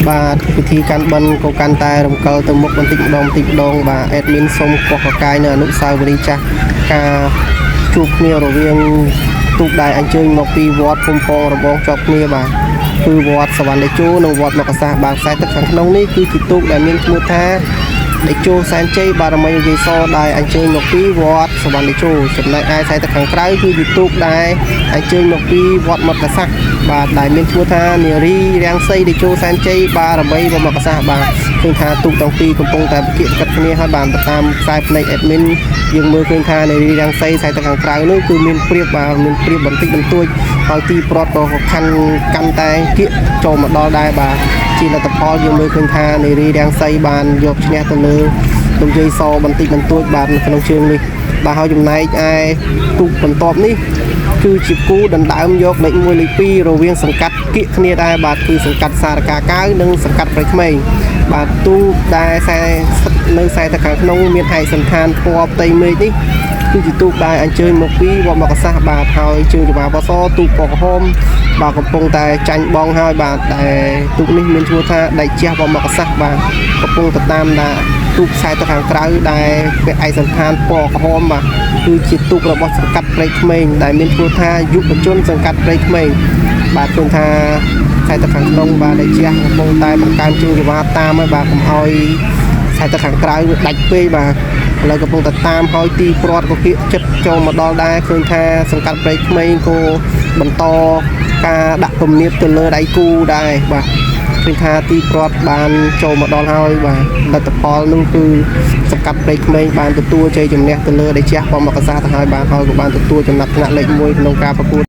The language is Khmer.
បាទពិធីកាន់បិណ្ឌក៏កាន់តែរំកិលទៅមុខបន្តិចម្ដងបន្តិចម្ដងបាទ admin សូមកោះកកាយនៅអនុស្សាវរីយ៍ចាស់ការជួបគ្នារវាងទូកដែលអញ្ជើញមកពីវត្តភូមិពងរបងជាប់គ្នាបាទគឺវត្តសវណ្ណតេជោនិងវត្តមកសាសបាទខ្សែទឹកខាងក្នុងនេះគឺជាទូកដែលមានឈ្មោះថាតេជោសែនជ័យបារមីយាយសដែលអញ្ជើញមកពីវត្តសវណ្ណតេជោចំណែកឯខ្សែទឹកខាងក្រៅគឺជាទូកដែលអញ្ជើញមកពីវត្តមកសាសបាទដែលមានឈ្មោះថានារីរាំងសីតេជោសែនជ័យបារមីវត្តមកសាសបាទឃើញថាទូកទាំងពីរកំពុងតែប្រគៀកកិតគ្នាហើយបានទៅតាមខ្សែភ្នែក admin យើងមើលឃើញថានារីរាំងសីខ្សែទឹកខាងក្រៅនោះគឺមានព្រៀបបាទមានព្រៀបបន្តិចបន្តួចហើយទីប្រត់ក៏ខាន់កាន់តែគៀកចូលមកដល់ដែរបាទជាលទ្ធផលយើងមើលឃើញថានារីរាំងសីបានយកឈ្នះទៅលើលោកយាយសបន្តិចបន្តួចបាទនៅក្នុងជើងនេះបាទហើយចំណែកឯទូកបន្ទាប់នេះ គឺជាគូដណ្ដើមយកលេខ1លេខ2រវាងសង្កាត់គៀកគ្នាដែរបាទគឺសង្កាត់សារកាកៅនិងសង្កាត់ព្រៃក្មេងបាទទូកដែលខ្សែនៅខ្សែទៅខាងក្នុងមានឯកសណ្ឋានពណ៌ផ្ទៃមេឃនេះគឺជាទូកដែលអញ្ជើញមកពីវត្តមកសាសបាទហើយជើងចង្វាបសទូកពណ៌ក្រហមបាទកំពុងតែចាញ់បងហើយបាទដែលទូកនេះមានឈ្មោះថាដៃជះវត្តមកសាសបាទកំពុងទៅតាមដាទូកខ្សែទៅខាងក្រៅដែលពាក់ឯកសណ្ឋានពណ៌ក្រហមបាទគឺជាទូករបស់សង្កាត់ព្រៃក្មេងដែលមានឈ្មោះថាយុវជនសង្កាត់ព្រៃក្មេងបាទឃើញថាខ្សែទៅខាងក្នុងបាទដែលជះកំពុងតែបង្កើនជើងសេវាតាមហើយបាទកុំឲ្យខ្សែទៅខាងក្រៅវាដាច់ពេកបាទឥឡូវកំពុងតែតាមហើយទីព្រាត់ក៏គៀកចិត្តចូលមកដល់ដែរឃើញថាសង្កាត់ព្រៃក្មេងក៏បន្តការដាក់គំនាបទៅលើដៃគូដែរបាទ ឃើញថាទីព្រាត់បានចូលមកដល់ហើយបាទលទ្ធផលនោះគឺសង្កាត់ព្រៃក្មេងបានទទួលជ័យជំនះទៅលើដេជះបំមកសាទៅហើយបាទហើយក៏បានទទួលចំណាត់ថ្នាក់លេខ1ក្នុងការប្រកួត។